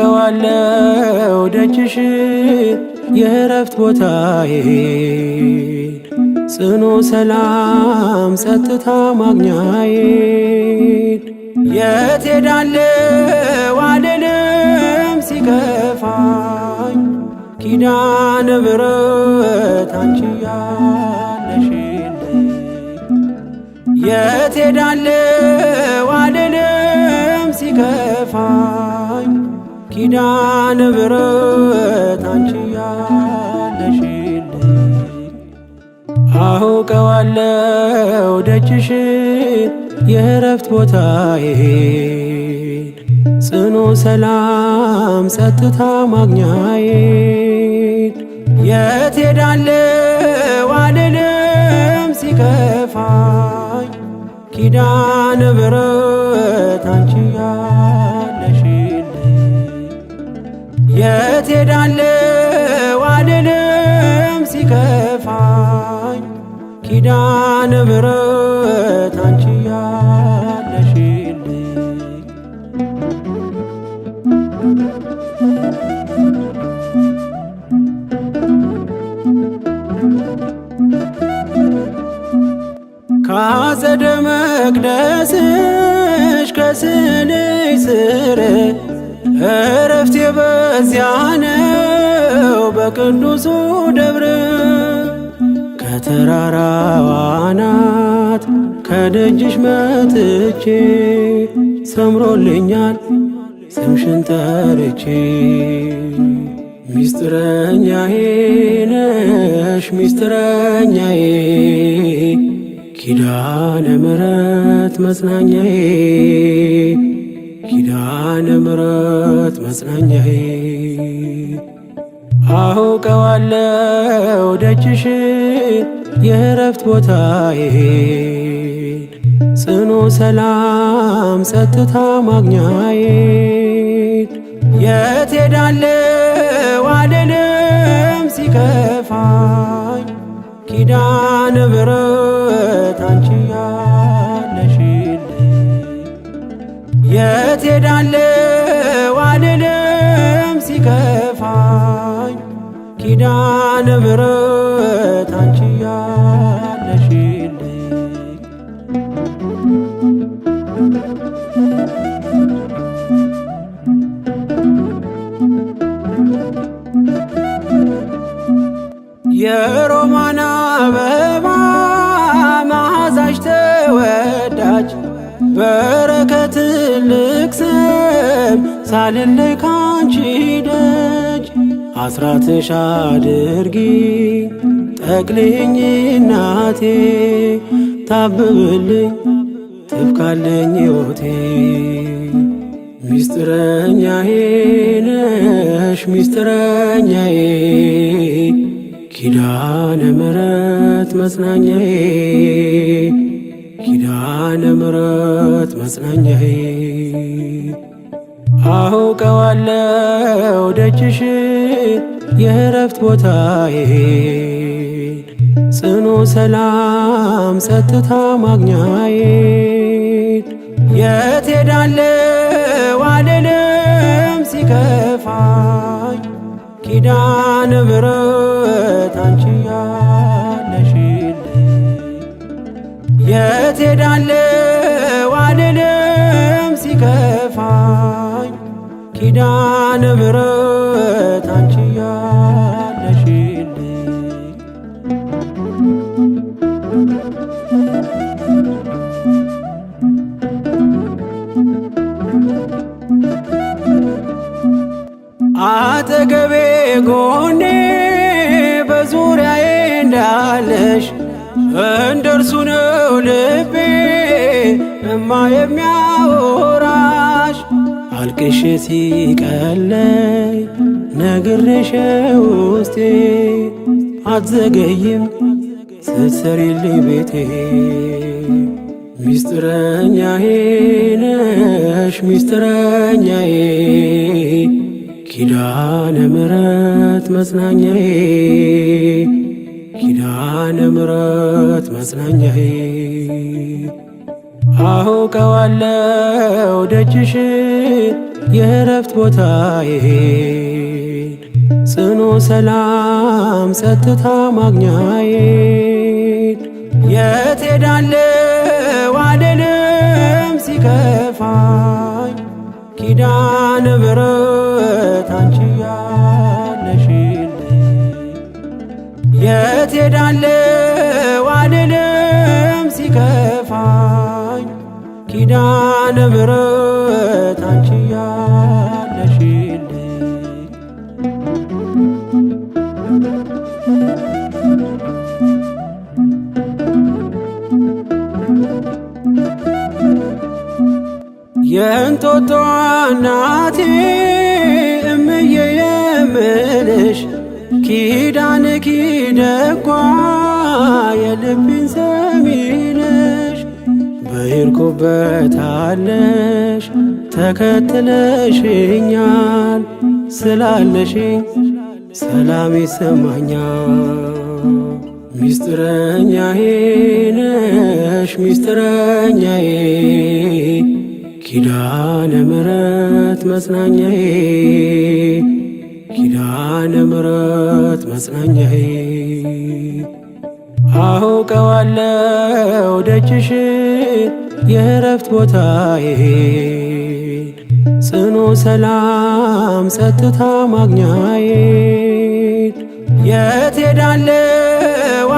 አውቀዋለው ደጅሽ የእረፍት ቦታዬን ጽኑ ሰላም ጸጥታ ማግኛዬን የት ሄዳለው አልልም ሲከፋኝ ኪዳነ ምሕረት አንቺ ያለሽልኝ የት ሄዳለው አልልም ሲከፋኝ ኪዳነ ምሕረት አንቺ ያለሽልኝ አውቀዋለው ደጅሽ የእረፍት ቦታዬን ጽኑ ሰላም ጸጥታ ማግኛዬን የት ሄዳለው አልልም ሲከፋኝ ኪዳነ ምሕረት አንቺ ያለሽልኝ የት ሄዳለው አልልም ሲከፋኝ ኪዳነ ምሕረት አንቺ ያለሽልኝ። ካጸደ መቅደስሽ ከስንሽ ስር እረፍቴ በዚያ ነው በቅዱሱ ደብር ከተራራዋ አናት ከደጅሽ መጥቼ ሰምሮልኛል ስምሽን ጠርቼ ሚስጥረኛዬ ነሽ ሚስጥረኛዬ ኪዳነ ምሕረት መጽናኛዬ ኪዳነ ምሕረት መጽናኛዬ አውቀዋለው ደጅሽ የእረፍት ቦታዬን ጽኑ ሰላም ጸጥታ ማግኛዬን የት ሄዳለው አልልም ሲከፋኝ ኪዳነ ምሕረት አንቺ ያለሽልኝ የት ሄዳለው አልልም ሲከፋኝ ኪዳነ ምሕረት አንቺ ያለሽልኝ። የሮማን አበባ መዓዛሽ ተወዳጅ በረከት ትልቅ ስም ሳልለይ ካንቺ ደጅ አስራትሽ አድርጊ ጠቅልኝ እናቴ ታብብልኝ ትብካለኝ ሕይወቴ ሚስጥረኛዬ ነሽ ሚስጥረኛዬ ኪዳነ ምሕረት መጽናኛዬ ኪዳነ ምሕረት መጽናኛዬ አውቀዋለው ደጅሽ የእረፍት ቦታዬን ጽኑ ሰላም ጸጥታ ማግኛዬን የት ሄዳለው አልልም ሲከፋኝ ኪዳነ ምሕረት አንቺ ያለሽልኝ የት ሄዳለው አልልም ሲከፋኝ ኪዳነ ምሕረት አንቺ ያለሽልኝ። አጠገቤ ጎኔ በዙሪያዬ እንዳለሽ እንደርሱ ነው ልቤ እማ የሚያወራሽ አልቅሼ ሲቀለኝ ነግሬሽ ውስጤ አትዘገይም ስትሰሪልኝ ቤቴ። ሚስጥረኛዬ ነሽ ሚስጥረኛዬ ኪዳነ ምሕረት መጽናኛዬ ኪዳነ ምሕረት መጽናኛዬ። አውቀዋለሁ ደጅሽ የእረፍት ቦታዬን ጽኑ ሰላም ጸጥታ ማግኛዬን። የት ሄዳለሁ አልልም ሲከፋኝ ኪዳነ ምሕረት አንቺ ያለሽልኝ። የት ሄዳለሁ አልልም ሲከፋኝ ኪዳነ ምሕረት አንቺ ያለሽልኝ። የእንጦጦ እናቴ እምዬ የምልሽ ኪዳን ኪደጓ የልቤን ሰሚነሽ በሄድኩበታለሽ ተከትለሽኛል ስላለሽኝ ሰላም ይሰማኛል። ሚስጥረኛዬ ነሽ ሚስጥረኛዬ ኪዳነ ምሕረት መጽናኛዬ ኪዳነ ምሕረት መጽናኛዬ። አውቀዋለሁ ደጅሽ የእረፍት ቦታዬን ጽኑ ሰላም ጸጥታ ማግኛዬን። የት ሄዳለሁ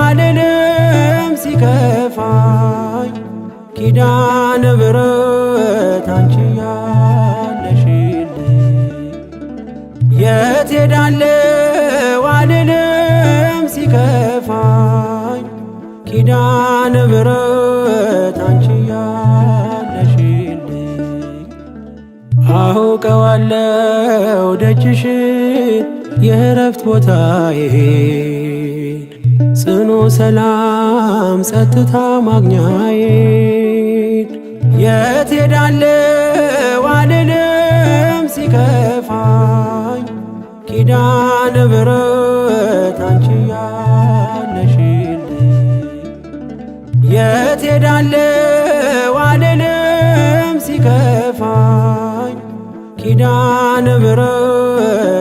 አልልም ሲከፋኝ ኪዳነ ምሕረት አንቺ ያለሽልኝ። የት ሄዳለሁ አልልም ሲከፋኝ ኪዳነ ምሕረት አንቺ ያለሽልኝ። አውቀዋለሁ ደጅሽ የእረፍት ቦታዬን ጽኑ ሰላም ጸጥታ ማግኛዬን። የት ሄዳለሁ አልልም ሲከፋኝ ኪዳነ ምሕረት አንቺ ያለሽልኝ። የት ሄዳለሁ አልልም ሲከፋኝ ኪዳነ ምሕረት